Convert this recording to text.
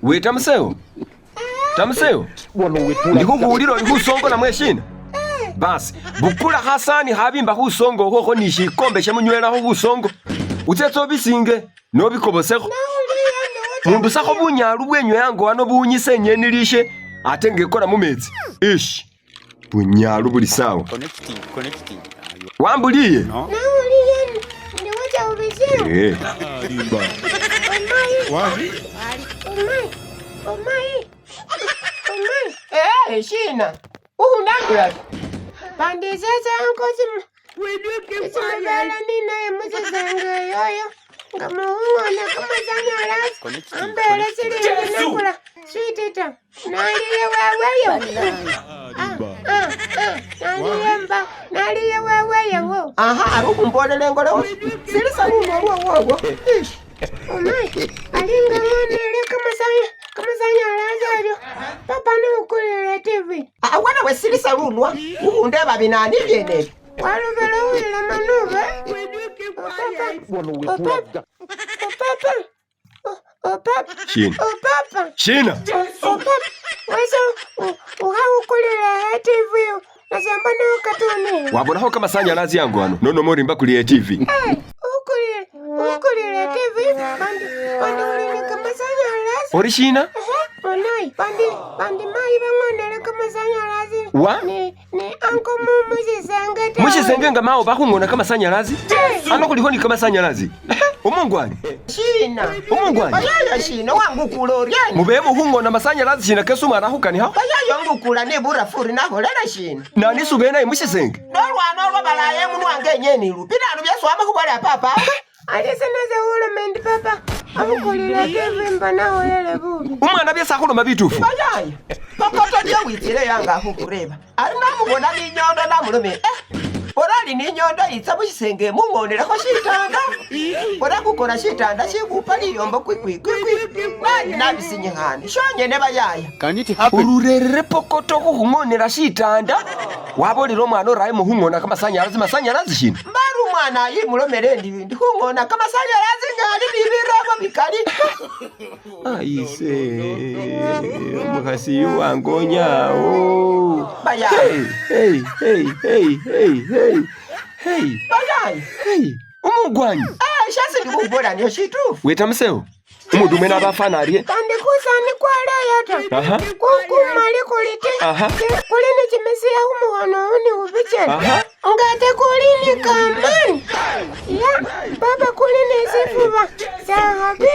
We tamusewo tamusewo ndikhukhuwulila oli khusongola mweshina basi bukula khasani khabimba khusonga okhwokho ni shikombe shemunywelakho khusongo utsetse obisinge nobikobosekho mundusakho bunyalu bwenywe ango ano buwunyisa inyeni lishe ate nga ikora mumetsi ishi Bunyalu buli sawa. Connecting, connecting. Wambuliye? No. Eh. Eh, shina ukhundangulaka pandisese ankosi isimubele ninaye musisenge eyoyo nga mukhung'ona kamasanyalasi Connecting, ambele connecting. silingi nakula switi ta naliye weweyo naliye mba naliye weweyo Aha, ari ukhumbolela engolewo silisa lunwa lwowolwo. Ish. omayi alinga ng'onele kamasanyalazi aryo papa noukulile tv Ah, wanawe silisa lunwa ukhundeba binani byenebyo. waluvela wilama nuve opapa opapa opapa opapa Shina. opapa Shina. opapa wesa ukhawukulile tv nasembona ukatuni Wabonakho kamasanyalazi ango ano nono morimba kuli e-TV. ukulile ukulile tv bandi bandi ulile kamasanyalazi Ori shina? onayi bandi bandi mayi bang'onele kamasanyalazi Wa? ni ni anko mu musisenge tawe Mushisenge nga mawo bakhung'ona kamasanyalazi? Ano khulikho ni kamasanyalazi? Umungwanyi. Shina. Umungwanyi. Bayaya shina wangukula oryena. Mube mukhung'ona masanyalazi shina kesi umwana akhukanikha? Bayaya ngukula ne burafuri nakholela shina. Nani sube naye mushisenge? Nolwana olwo balaye munwa ngenyeni lupi nanu byesi wama khubolela papa. alisanaze uloma papa abukulile tv mbona holele bubi Umwana byesi akhuloma bitufu. Bayaya. Pokoto lye witsile yanga khukhureba. Ali namubona ninyondo namulome eh. Ora ali ninyondo yitsa mushisenge mung'onelekho shitanda. Ora kukora shitanda shikhupa liyombo kwikwi kwikwi. Nani nabisinyikhane shonyene bayaya. Can it happen? Ururerere pokoto khukhung'onela shitanda? Wabolele umwana ori aye mukhung'ona kamasanyalazi masanyalazi shina? Mbari umwana ayi mulomele endi ndi khung'ona kamasanyalazi ngali nibirebo bikali. Aise, omukhasi yu wangonyawo. Bayaya. Hey, hey, hey, hey, hey, hey, hey, Bayaya. hey. Umugwanyi. Eh, shasi ndikhubola niyo shitufu. Weta musewo. Umundu mwene abafana arye. kandi kusani kwaleya ta Aha. kukumali kuli ti Aha. kuli ni chimisiya khumukhono ni khubichele Aha. ngate kuli ni kamani ya papa kuli ni sifuba sahabi